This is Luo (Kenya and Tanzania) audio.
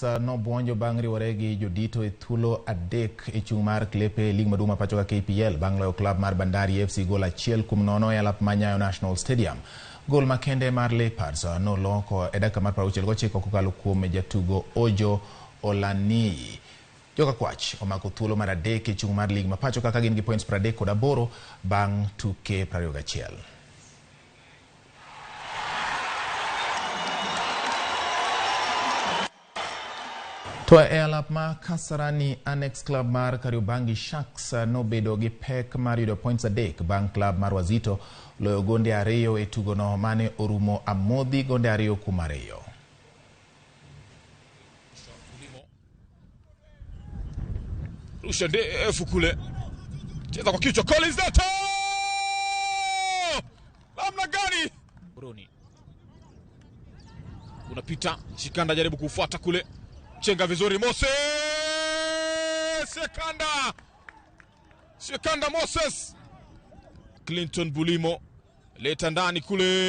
Nobuonjo bang' riwore gi jodito e thuolo 3 e chung' mar klepe e lig maduong' ma pacho ka KPL bang' loyo klab mar Bandari FC gol 1-0 e alap ma Nyayo National Stadium. Gol makende mar Leopards noloko e dakika mar 69 kokalo kuom jatugo Ojo Olaniyi. Joka Kwach omako thuolo mar 3 e chung' mar lig ma pacho ka gin gi points 38 bang' tuke 21. To e alap ma Kasarani Annex Club mar Kariobangi Sharks nobedo gi pek mar yudo points 3 bang' club mar Wazito loyo gonde 2 e tugono mane orumo amodhi gonde 2-2. Rusha ndefu kule, cheza kwa kichwa, Collins Nato! Namna gani? Bruni unapita, Shikanda jaribu kufuata kule, chenga vizuri Moses Sekanda, Sekanda Moses, Clinton Bulimo leta ndani kule.